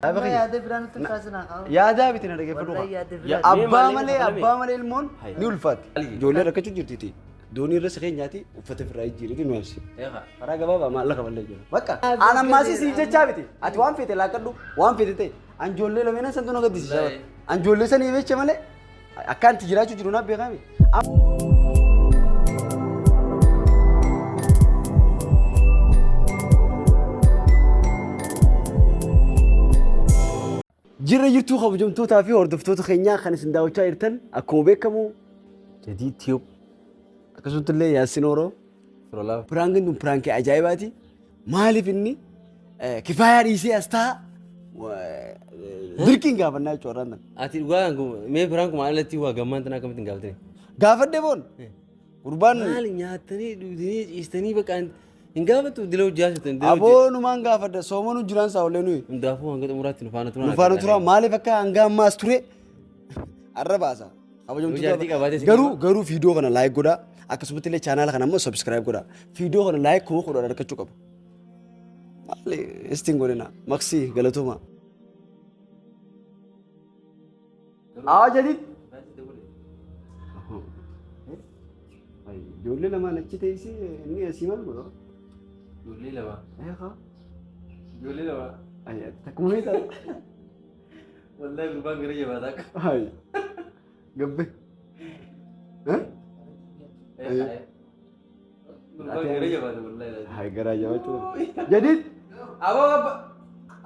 Amma yaada biraa nutti hin kaasinaa kaa. Yaadaa miti na dhaggeeffadhu Wallahi kaa. yaada Ya- biraa. Abbaa Mee malee maallaqni abbaa malee ilmoon Hai. ni ulfaatti. Ijoollee rakkachuu jirtiiti. Doonii irra siqee nyaati uffata ofirraa jijjiiriti nu ibsi. Eegaa. Karaa gabaabaa maallaqa ballee jira. Bakka aan ammaasii sii jechaa miti. Ati waan feete laakkadhu waan feete ta'e. An ijoollee lameenan santu na gaddisiisa. Wallahi. An ijoollee sanii jecha malee akka anti jiraachuu jiru naaf beekame. Jirra jirtuu kabajamtootaa fi hordoftoota keenyaa kan isin daawwachaa jirtan akkuma beekamu Jadii Tiyoob akkasumatti illee Yaassin Ooroo Firolaaf. piraankiin tun piraankii ajaa'ibaati. Maaliif inni kifaayaa dhiisee as ta'a dirqiin gaafannaa jechuudha warraan tana. Ati dhugaa mee biraan kuma alatti waa gammaan tana akkamitti hin gaafatine? Gaafadhe boon gurbaan Maali nyaatanii dhugdanii ciistanii bakka hin gaafattu dila hojii haasoftan dila hojii. aboo numaan gaafadha soomanu jiraan isaa ollee nuyi. Hundaafuu hanga xumuraatti nu faana turaa. Nu faana turaa maaliif akka hanga ammaa as ture arra baasa. Yoo jaartii qabaate si Garuu garuu viidiyoo kana like godhaa akkasumatti illee chaanaala kana immoo subscribe godhaa. Viidiyoo kana like 10,000 argachuu qaba. Maali istiin godhina maksii galatooma. Haa jadid. Ijoollee lamaan achi teessee inni asii maal godha? Ijoollee lama. Eegaa. Ijoollee lama. Takkuma meeqa? Wallahi gurbaan gara jabaataa qaba. Ay. Gabbe. Eh? Gurbaan gara jabaata wallahi. Ay garaa jabaachuu. Jadid. Aboo gabba.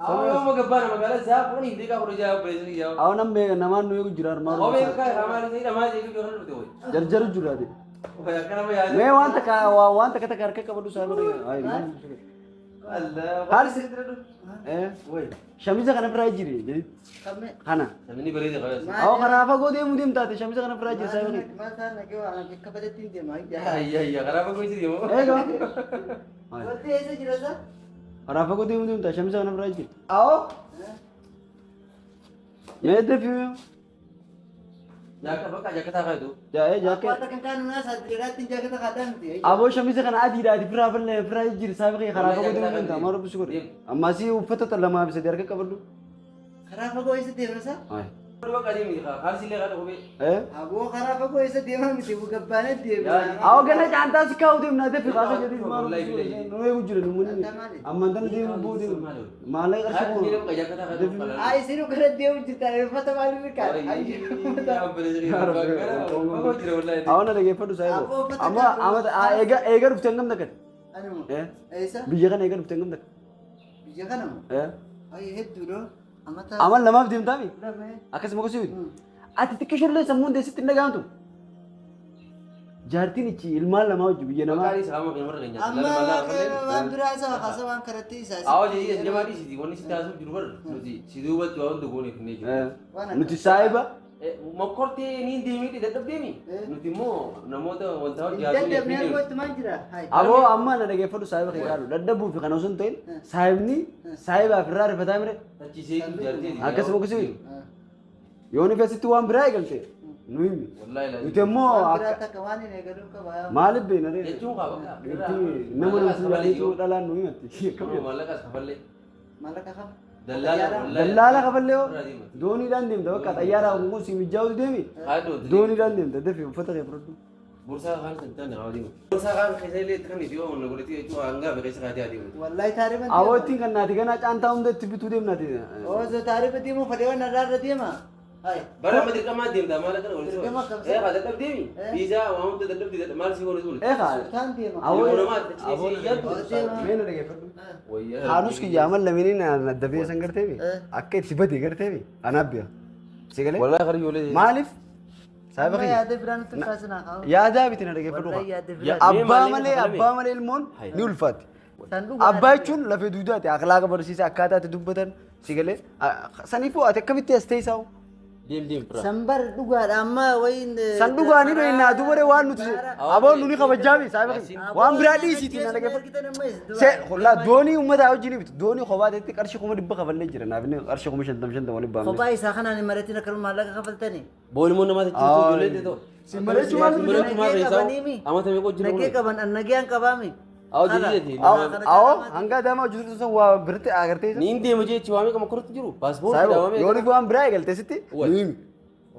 Aboo yooma gabbaana magaalaa isaa 10:16 obboleessi kiyyaa. Awa namni namaan nu eegu jira armaan. Kophee akka hamaan isa hidhamaa jedhu yoo dhufte wayi. Jarjaru jiraate. Wayi akka nama yaadu. Mee waan takka waan takka takka harka qabadhu isaa godhe. Ay. Allah. Haalsi. Eh. Wayi. Shamiza kana biraa jiri jadid. Kamme. Kana. Namni bareeda qabas. Awa karaa fagoo deemuu deemtaate shamiza kana biraa jiri isaa godhe. Maal isaan nagee waan akka badetti hin deema. Ayya ayya karaa fagoo isi deemu. Eega. Wanti eessa jira isaa? Karaa fagoo deemuu deemtaa shamiza kana biraa jiri. Awo. Mee defi. Jaaka bakka jaakataa kaayatu. Jaa'ee jaakee. Akkaataa kan kaanu naa saatireeraatti jaakata kaadhaa miti. Aboo shamiza kana adiidhaati firaa fallee firaa jijjiiri saafi kee karaa fagoo deemuu deemta amma rabbi si godhe. Ammasii uffata lamaa fi sadii harka qabadhu. Karaa fagoo eessa deema isaa? Bakka deemi kaalsi illee kaadha kophee. Eh? Aboo karaa fagoo eessa deemaa miti gabbaanee deema. Awwa gana caantaa si kaa'u deemna defi kaasa jedhi maal nu eegu jira nu manni amman tana deemu buu deemu maallaqa qarshii Kaalsi illee bakka jaakataa kaadha. Haa isin gara deemu jirta uffata maaliif kaadha? Awwa na dhageeffadhu saayibo Aboo uffata amma kaadhu. amma eega eega dhufte hangam takkate Anuma. Eh? Eessa? Biyya kana eega dhufte hangam takka Biyya kana moo? Eh? Ay hedduudha. Amata. Amal lamaaf deemtaami Lama. akkasuma gosi miti ati xiqqishoollee sammuun teessitti hin dhaga'amtu jaartiin ichi ilmaan lamaa hojii biyya namaa Amma waan biraa isa kaasa waan karatti isaa. Eh, nuti saayiba Mokkortee ni deemee dadhabdeemi. Nuti immoo namoota wanta hojii Dadhabnee arguutti maal jira? Hai. Aboo amma na dhageeffadhu saayiba kee qaalu dadhabuu fi kana osoo hin ta'in saayibni saayibaaf irraa rifataa mire akkasuma gosi miti yoo nufi asitti waan biraa eegalte nu himi nuti immoo Waan biraa akka takka waan hin eegaluuf qaba. maaliif beekna ree Jechuun qaba. Dhiirti nama namtu yaaliitu dhalaan nu himatti Maallaqas kafallee. Maallaqa qaba. Dallaala kafallee hoo dooniidhaan deemta bakka xayyaaraa kun si mijaa'u deemi dooniidhaan deemta dafi uffata kee fudhadhu. Bursaa kaan san taane haa deemu. Bursaa kaan keessa illee kan itti yoo na godhate jechuun hanga fi keessa kaatee haa deemu. Wallahi taarifa Aboo ittiin kan naati ganaa caantaa hunda itti bituu deemnaati. Osoo taarifa deemuu fedhee waan irraa irra deema. Hai. Bara amma dirqamaa deemta maal akkana walitti Dirqama qabata. akkam Ee haa dadhabdeemi. Eh. Viizaa waan hunda dadhabdi maal si godhe Ee haa. Sultaan deema. Aboo Ilmoo namaati, achi aboo keessi iyyaatu. mee na dhageeffadhu. Wayyaa. Haanus kiyya amal lameenii na dafee san garteemi Eh. akka itti bade garteemi anaaf bi'a. Si galee? Wallahi qarri ijoollee. Maaliif? Saayiba Amma kiyya. yaada biraa nutti hin kaasinaa kaa. Yaadaa miti na dhageeffadhu Wallahi kaa. yaada Ya- biraa. Abbaa Mee malee maallaqa abbaa malee ilmoon ni ulfaatti. San dhugaa. Abbaa jechuun lafee duudaati akhlaaqa barsiisa akkaataa itti dubbatan si galee saniifuu ati akkamitti as teessaa? Deem deem fira. Sanbar dhugaadha amma wayiin. San dhugaanii dho'innaa dubaree waan nuti aboon nuni kabajaami saayiba kiyya. Waan biraa dhiisiitiin na dhageeffadhu. Se hollaa doonii uummataa wajjin bitu doonii kophaa ta'etti qarshii 100,000 kafallee jira naaf inni qarshii 50,000 50 waliin baafne. Kophaa isaa kanaan hin maratiin akka maallaqa kafaltanii. Boon immoo namaatti jirtu ijoollee ta'u. Si mareechuu maal Si mareechuu maal Nagee keessaa qabaniimi. amata meeqa hojii Nagee qaban an nagee an qabaami. Awwa jadiidati. Awwa hanga Adaamaa hojjetu sun waa biratti agartee isa. Niin deema jechi waa meeqa mokkoratti jiru? Paaspoortii Saayiba daawwamee. yoo nufi waan biraa eegalte sitti Wai. nu himi.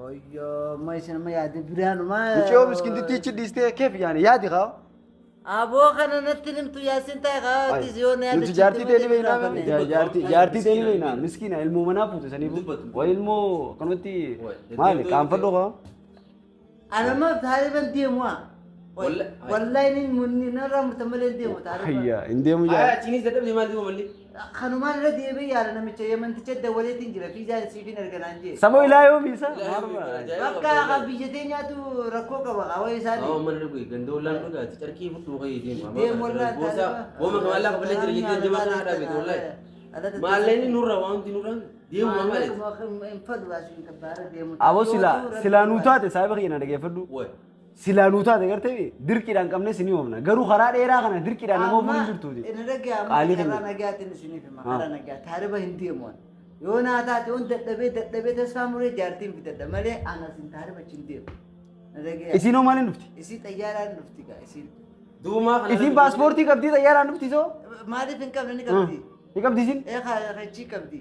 Wayyoo amma isin amma yaade biraanuma. Mucayyoo miskiintittii achi dhiistee keef yaani yaadi kaa. Aboo kana natti himtu yaasin ta'e kaa yoo na Nuti jaartii ta'e ni beeknaa jaartii jaartii ta'e ni beeknaa miskiina ilmoo manaa fuute saniif Dubbatu. wayi ilmoo akkanumatti Wai. maali qaanfadhoo kaa. Anama taariban deemu haa. Walla- Wallahi ni munni narraa murta malee hin deemu taariba. Hayya hin deemu Aya jaa. achiinis dadhabde maal deemu malli? Kanumaan irra deemee yaala namicha yemanticha dawwaleetiin jira fiizaan siifin arganaan jee. Saboo ilaa yoo miisa. Bakka akka biyya teenyaatu rakkoo qaba qawwee isaanii. Awwa mana dhugu ganda ollaan dhugaati carqii fudhuu ka'ee deema. Deemu wallaan Boorsaa booma kan maallaa kafalee jira jettee jabaa kana dhaabete wallahi. Maallaqni nurra waan hundi nurra deemu malee. Aboo silaa silaa nuu taate saayiba kiyya na dhageeffadhu. Wai. Silaa nuu taate gartee dirqiidhaan qabnee sinii oofna. Garuu karaa dheeraa kana dirqiidhaan nama oofuu hin jirtuuti. Inni dhaga'ama Qaalii karaa kenna. nagaatiin isiniif hima karaa nagaa taariba hin deemu. Yoo naa taate on dadhabee dadhabee tasfaa muree jaartiin bitadha malee anas hin taariba hin deemu. Na dhaga'aa. Isiin hoo maaliin dhufti? Isii xayyaaraan dhufti gaa isiin. Duumaa kana. Isiin paaspoortii qabdii xayyaaraan dhufti soo? Maaliif hin qabne ni qabdi? Ni qabdi isiin? Eegaa achii qabdi.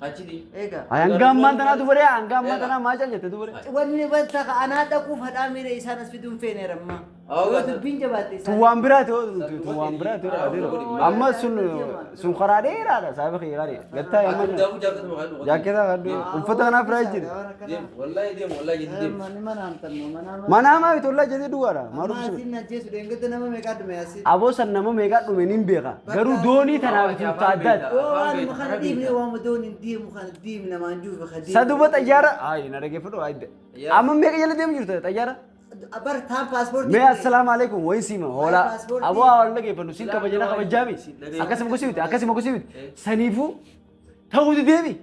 Achiti. Eegaa. Hanga ammaan tanaa dubaree hanga ammaan tanaa maal caal jette dubaree? Wanni wanta anaa dhaquuf hadhaa miira isaan as fiduun feeneera ammaa. Yoo dubbiin jabaatte Tun isaan. waan biraati hoo tun waan biraati hoo adeero. Amma sun sun karaa dheeraadha saayiba kiyya gaarii. Gattaa Ati yamma daakuu jaakketu maqaan dhugu. jaakketaa kadhu uffata kanaaf biraa jira. Deemu wallahi deemu wallahi jetti deemu. Manni mana hamtannu mana Mana hamaa miti wallahi jedhee duwwaadha. Maa Maatiin dubbisuu? ajjeesu dheengate nama meeqaa dhume asiin. Aboo san nama meeqaa dhume nin beeka. Garuu doonii tanaaf itti addaati. Yoo waanuma kana dhiibne waanuma doon hin deemu kana deemna maan juufe ka deemu. Saduba xayyaara. Ayi na dhageeffadhu ayi. Amma meeqa jala deemu jirta xayyaara? Bar taan paaspoortii. Mee assalaamu alaikum wayi siima hoolaa. Paaspoortii. Aboo haa dhageeffannu siin kabajana kabajaami. Akkasuma gosi miti akkasuma gosi miti. Saniifuu ta'uutu deemi.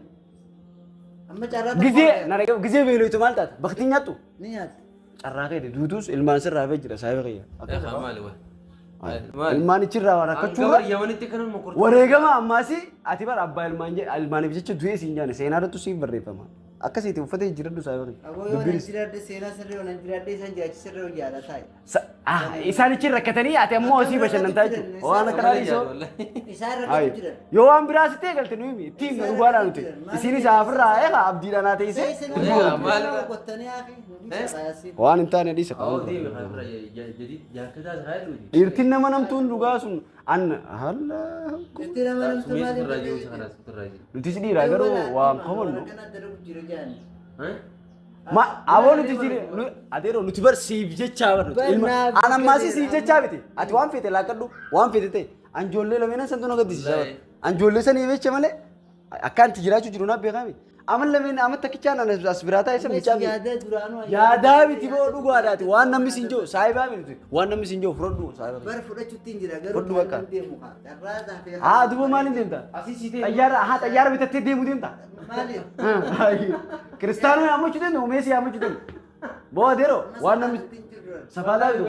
Amma carraa Gizee na dhageeffu gizee beeloytu maal taata? Bakti nyaattu. Ni nyaatti. Carraa keeti duutuus ilmaan sirraa hafee jira saayiba kiyya. Eegaa maali wayi. Ilmaan ichirraa waan rakkachuurra. Hanga Yamanitti kanan mokortu. Wareegama ammaasi ati bara abbaa ilmaan ilmaaniif jecha du'ee siin jaane seenaa irrattu siif barreeffama. Akkasiiti uffata jijjiiradhu saayiba kiyya. Aboo yoo nan jiraadhe seenaa sirree yoo nan jiraadhe isaan jiraachi sirree hojii haala taa'e. Isaan ichi rakkatanii ati ammoo asii bashannantaa jechuudha. Waan akkanaa dhiisoo. Isaan Ayi. rakkatu jiran. Yoo waan biraa sitti eegalte nu himi. Ittiin himna dhugaadhaa nuti. Isiinis afirraa eega abdiidhaan haa teessee. Isaan qottanii hafi. Waan hin taane dhiisa. Awwa deemi kan bira jadi jaakketaa isaa jedhu. Dhiirtiin nama namtuun dhugaa sun an haala. Itti nama namtu Sumees maaliif irraa jiru isa kanas irraa jiru. Nutis dhiiraa garuu waan kabannu. Kana dalagu jira jaani. Ma aboo nuti jire adeeroo nuti bar siif jechaa bar nuti ilma an ammaasii siif jechaa miti ati waan feete laakkadhu waan feete ta'e an ijoollee lameenan santu na gaddisiisa bar an ijoollee sanii jecha malee akka anti jiraachuu jiru naaf beekame amma lameen amma takkichaan an as biraa taa'e san micaa miti Yaadaa duraanuu yaadaa miti boo dhugaadhaati waan namni siin jiru saayibaa miti waan namni siin jiru fudhadhu saayibaa Bar fudhachuutti hin jira garuu Fudhu bakka. hin deemu kaa. Carraa taatee. haa duuba maaliin deemta Asii siitee. xayyaara haa xayyaara bitattee deemuu deemta Maaliif? Kiristaanoo yaammachuu deemtu meesii yaammachuu deemtu boo adeeroo waan namni safaataa bitu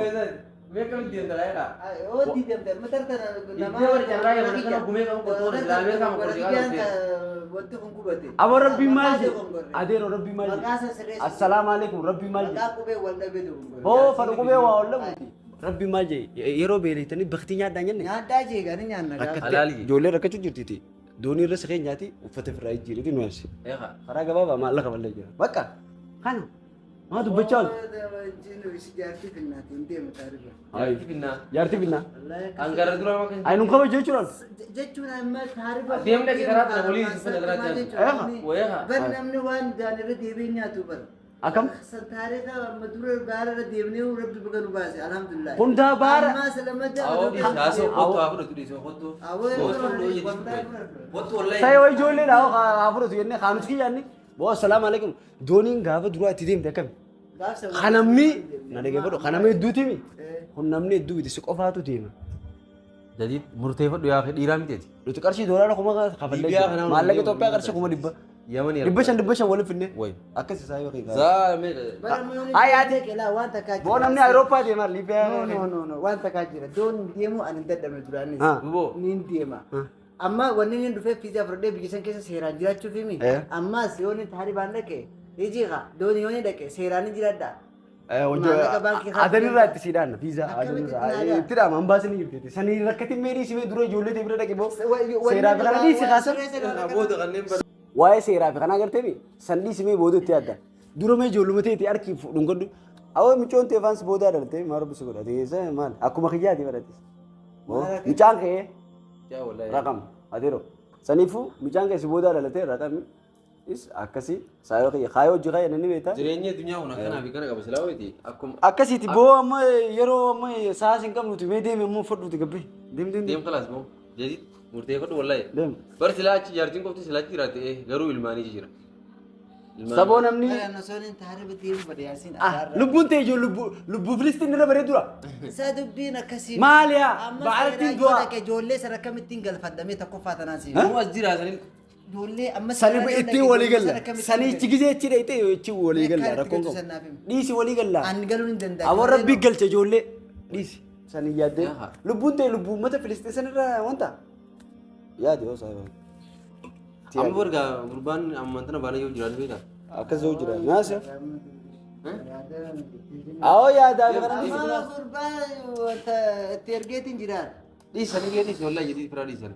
Meeqa miti deemta laayidhaa? Ooti deemte matartana Iddoo warri carraa galan kana gumee qabu qottoo islaamee qabu qottoo Wanti kun gubate. Aboo rabbii maal jedhe? Adeeroo rabbii maal Maqaa jedhe? san sirreessu. Assalaamu alaikum rabbii maal jedhe? Maqaa qubee wal dhabee dogongore. Boo fadhu qubee waa ol dhabuuti. Rabbii maal jedhe? Yeroo beeleetanii baktii nyaadhaan jenne. Nyaadhaa jeegaa ni nyaanna gaafa. Rakkattee Halaali. ijoollee rakkachuu jirtiiti. Doonii irra siree nyaati uffata ofirraa jijjiiriti nu yaabsi. Eegaa. Karaa gabaabaa maallaqa bal'ee jira. Bakka kana maa dubbachaa oolu? Jaartii finnaati hin deemu taariba. Jaartii finnaa. Jaartii finnaa. Angara dura makan. Ayi nun kabaju jechuudhaan. Jechuun amma taariba. Deemna karaa tana waliin si fana karaa Eegaa. Weegaa. Bar namni waan gaanirra deebiin nyaatu bar. Akkam? San taarifa amma dura baararra deemnee rabbi baga nu baase alhamdulillah. Hundaa baara. Ammaa lamada. Awwa dhiisi haasoo kottu haa fudhatu dhiisi kottu. Awwa Kottu kottu wallahi. Ta'e yoo ijoollee dha haa fudhatu jennee kaanus kiyyaanni. Boo assalaamu alaikum. Dooniin gaafa duraa itti deemte akkami? Kanamni na dhaggeeffadhu kanamni hedduuti mi? Kun namni hedduu miti si qofaatu deema. Jadid murteeffadhu yaa dhiiraa miteeti. Nuti qarshii doolaara kuma kafallee Liibiyaa jira. kanaan Maallaqa Itoophiyaa qarshii 500,000. Yamanii 500 500 waliin finne. Wayi. Akkas isaa yoo ta'e. Zaa meeqa. Ay, ati. Waan takkaa jira. Boo namni Awurooppaa deema Liibiyaa. No, no, no, no. Waan takkaa jira. Doon deemu ani hin dadhabne duraanis. Ah. Buboo. Niin deema. Amma wanni inni dhufee fiizaa fudhadhee biyya san keessa seeraan jiraachuuf himi. Eh. Ammas yoo inni taaribaan dhaqe, ijiiqa doonii yoo inni dhaqe seeraan ni jiraadha. Maallaqa baankii kaa'u Adanirraa itti siidhaan fiizaa Akkamitti adanirraa itti naagaa? itti dhaama ambaasii ni jirti. Sanii rakkatiin meedii simee dura ijoollee ta'e bira dhaqe boo seeraa fi kana dhiisi kaasa. Booda kanneen bara. Waa'ee seeraa fi kana agartee san dhiisi mee booda itti yaadda. Dura mee ijoolluma ta'eeti harki dhungadhu. Awwa micoon ta'e faans boodaa dhalatee maal rabbisi godhate maal akkuma kiyyaati baratis. Mucaan kee Yaa wallahi. raqam adeero. Saniifuu mucaan kee si boodaa dhalatee raqami is akkasii saayoo kiyya kaayoo hojii kaayee namni beektaa. Jireenyi addunyaa kun akkanaa fi kana qaba silaa wayiiti. Akkuma Akkasiiti boo amma yeroo amma saas hin qabnuti mee deemi ammoo fudhuuti gabbee. Deem deem deem deem. kalaas moo jadid murteeffadhu wallahi. Deem. Bar silaa achi jaartiin qofti silaa achi jiraate garuu ilmaanii jira. Saboo namni Osoo hin taariba deemu bade yaasiin ah lubbuun ta'e ijoo lubbuu lubbuu filistiin irra bareedura. Isaa dubbiin akkasii. Maali yaa? Amma Ba'alattiin seeraa yoo du'a. dhaqe ijoollee sana akkamittiin galfadhamee tokkoffaa tanaan siin. Nuu as jira sanii Ijoollee amma Sani seeraa yoo ittiin dhaqe walii ijoollee sana galla. akkamittiin Sani ichi gizee achi dhayxee ichi walii galla Meeqa rakkoon itti qabu. sannaaf himi. Dhiisi walii galla. Ani galuun hin danda'amu. Awwa rabbi galche ijoollee. Dhiisi. Sani yaaddee. Yaa. Lubbuun ta'e lubbuu uummata filistiin sanirra wanta. Yaade yoo saayiba. Amma barga gurbaan ammaan tana baana yoo jiraatu beekaa. Akkas yoo jira. Naasa. Awwa yaadaa fi kana dhiisi. Amma gurbaa wanta itti ergeetiin jiraan. Dhiisanii gee dhiisi wallahi jedhii firaa dhiisan.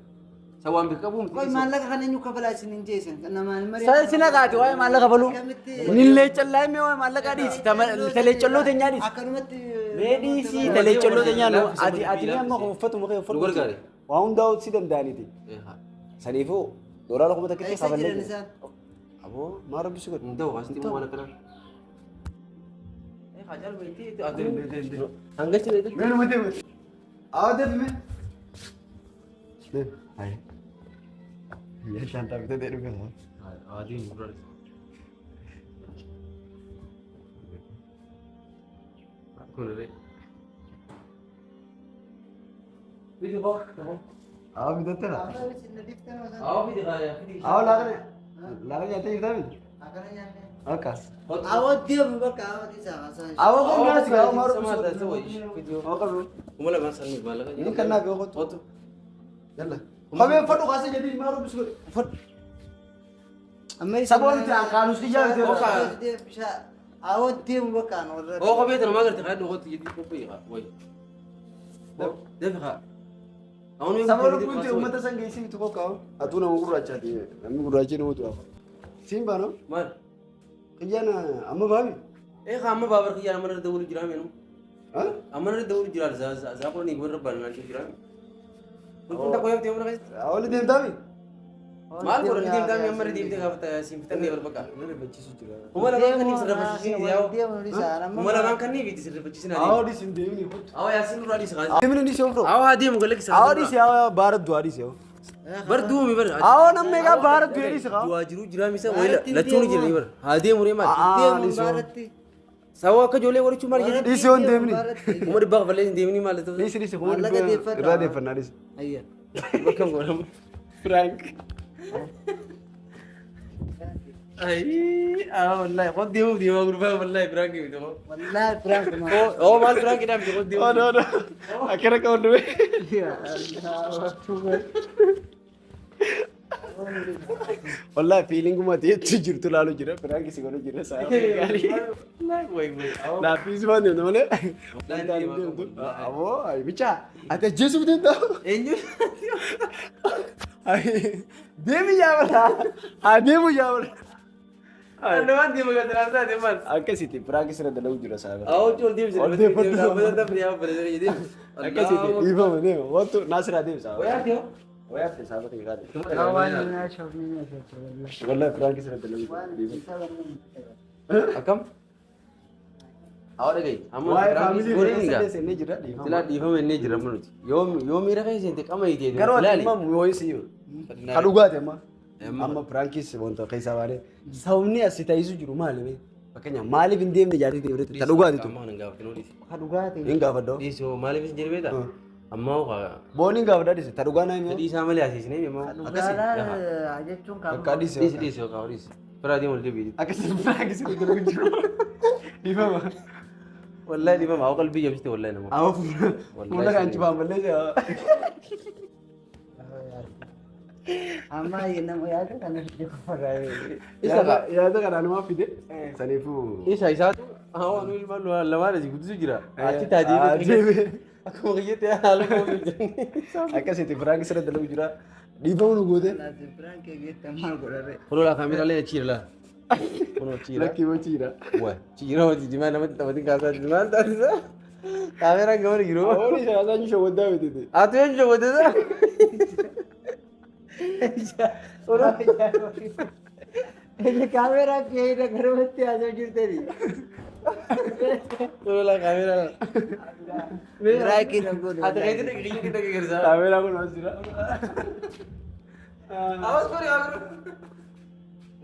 Sa waan bika qabu miti. Qoy maallaqa kana eenyu kafalaa isin hin jeesan. Namaan marii. Sa sina kaati waa'ee maallaqa baluu. Akkamitti- Nillee callaa himee waa'ee maallaqa dhiisi. Taleeccalloo teenyaa dhiisi. Akkanumatti. Mee dhiisi taleeccalloo teenyaa nu ati ati mee amma uffatuma kee Nu uffadhu. gargaari. Waa hundaa si danda'aniiti. Saniifuu doolaara kuma takkitti Eessa jiran kafalee. isaan? Aboo maal rabbi si godhe? Hin ta'u asitti immoo waan akkanaa. Hanga achi Mee numa deemu. Awwa deemi mee. Deemi. Ayi. Yaa shaantaa bitatee dhufe. Adiin dura. Kun illee. Fidi koo. Awwa bitatteera. Amma isin na diftan osoo- Awwa fidi kaa fidi. Awwa laaqana. Laaqana nyaatee jirtaa miti? Akkana nyaanne. Akka. Awwa deemu bakka awwa dhiisaa haasaa. Awwa kun naasi awwa maal rabbi si Sama godhe? fidi. Awwa qabu. Kuma lamaan sanii maallaqa. Inni kan naaf yoo kottu. Kottu. Yalla. Kophee uffadhu kaasee jedhii maal rabbi si godhe? Uffadhu. Amma isin Saboon itti kaanus xiyyaa bitee. Awwa deemu bakka an warra. Oo kophee tana maa garte kaadhu kottu jedhii qophii kaa wayi. Deefi kaa. Saba lubbuun ta'e uummata san geessee bitu kokkaa'u. Atuu nama gurraachaati. Namni gurraachi nama du'a. Siin baano? Maal? Xiyyaan amma baami? Ee kaa amma baabar kiyyaan amma narra dawwalu jiraa meenu. Ha? Amma narra dawwalu jiraa zaa kudhanii warra baanaan jiraa. Kun takko yaftee mana keessatti. Awwaali deemtaami? Maal godhan deemtaa mi amma deemtee gaafata siin fixannee barbaqa. Nama rifachiisu jira. Kuma lamaan kanneen sirrifachiisin yaa'u. Deemu dhiisaa. Amma Kuma lamaan kanneen itti sirrifachiisin adeemu. Awwaali siin deemni kottu. Awwa yaasiin duraa dhiisa kaase. Deemni ni soofro. Awwa adeemu galakkisa. Awwaali si awwa baara du'a dhiise. Bar duumi bar. Awwa namni egaa baara du'a dhiise kaa. Du'aa jiruu jiraa misa wayila lachuun jiranii bar. Haa deemu ree maal. deemu dhiise. baaratti. Sawa akka ijoollee warrichuu maal jedhu. Dhiise yoon deemni. Kuma dhibbaa kafallee hin deemni maal ta'u. Dhiisi dhiisi kuma Maallaqa dhibbaa deeffadha. irraa deeffannaa dhiisi. Ayya. Bakka hin godhamu. Frank. Ayii wallahi qod deemuuf deemaa gurbaa wallahi biraan geemte moo. Wallaahi Frank maal. Oo maal biraan qidhaamte qod Oh deemuuf. no no. Akkana qabu du'e. Wallahi feelinguma ati jirtu laalu jira. Frank si godhu jira. Saa gaarii. Laaffis waan deemtu malee. Aboo ayi bicha ati ajjeesuuf deemta. Eenyu? Deemi jaabala. Haa deemu jaabala. Annumaan deemu kan tanaan taate maal? Akkasitti Frank sirra dalagu jira saa. Awwa ol deemsi. Ol deeffadhu. Akkasitti dhiifama deema. Wantu naasiraa deemsa. Wayaa deemu. Wayaa fi saaba kee qaadi. Wallahi Frank sirra dalagu jira. Akkam? Awwa dhagahi. Amma Waa'ee biraan faamilii godhin keessa egaa. seennee jira dhiifama. Silaa dhiifama inni jira amma nuti. Yoo miira keessa seente qama hiitee Garuu ati ilaali. amma yoo si ka dhugaati amma. Amma Frankis wanta keessaa baanee sababni as ta'isu jiru maali mee? Fakkeenyaaf maaliif hin deemne jaartii ta'e biratti ta dhugaati tu. Amma kana gaafatin dhiisi. Ka dhugaatii. Hin gaafadha. Dhiisi hoo maaliif isin jedhe beektaa? Amma hoo Boon hin gaafadha dhiisi ta dhugaa naa himi. fedhii isaa malee asiisnee amma Dhugaadhaa jechuun kan. Akka dhiisi. dhiisi dhiisi hoo kaa'u dhiisi. Firaa deemu ol deebi'i. Akkasii Frankis irra dalagu jiru. Dhiifama. Wallahi dhiifama hoo qalbii jabsite wallahi nama. Amma fuula kan cufaan balleessa. Amma nama yaada kana fide qofarraa. Isa kaa. Yaada kana anumaa fide. Saniifuu. Isa isaatu haa nu ilmaan lamaan asii guddisu jira. Achi Ah, taatee deeme. akkuma kiyyatti haala koo jiran. Akkasitti prank sirra dalagu jira. Dhiifama nu goote. Laazim prank geetta maal godharre. Kunoo laa kaameraalee achi jira laa. Kunoo achi jira. Lakkii bochiidha. Waa jira hojii jimaa namatti taphatiin kaasaa jiru maal taasisa? Kaameraan gamana jiru. Ooni shaasaa jiru shawwaddaa bitete. Atu eenyu shawwaddata? Inni kaameraa keeyda garumatti haasoo jirtani. Kunoo laa kaameraa. Prank na godhu. Ati keetti dhaqi kiyyatti dhaqi garsaa. Kaameraa kun as jira. Awas kori agru.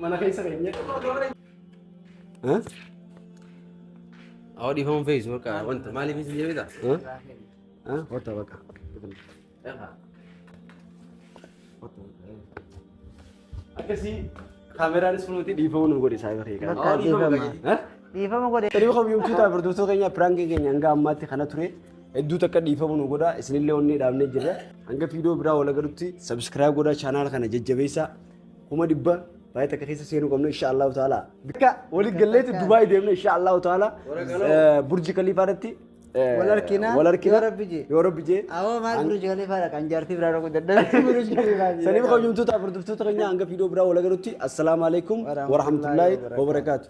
Mana keessa keenya. Awwa dhiifamuun fe'isu bakka wanta maaliif isin jedhee beektaa? Wata bakka. Akkasii kaameraanis funuuti dhiifamuu nu godhe saayiba kee kana. Bakka dhiifama. Dhiifama godhe. Saniif kabajamtoota hordoftoota keenya prankiin keenya hanga ammaatti kana ture. Hedduu takka dhiifamuu nu godha. Isinillee onnee dhaabnee jirra. Hanga viidiyoo biraa wal agarutti subscribe godhaa channel kana jajjabeessaa. 100,000 baay'ee takka keessa seenuu qabnu insha Allahu ta'ala. Bakka waliin galleetti Dubaay deemne insha Allahu ta'ala. Burji Khaliifaa irratti Wal harkina. Wal harkina. Yoo Rabbi jee. Yoo Rabbi jee. Awwa maal Burj Khaliifaa kan jaartii biraa dhaquu dadhabe Burj Khaliifaa. Saniif kabajamtoota hordoftoota keenya hanga viidiyoo biraa wal agarutti assalaamu alaikum warahmatullaahi wabarakaatu.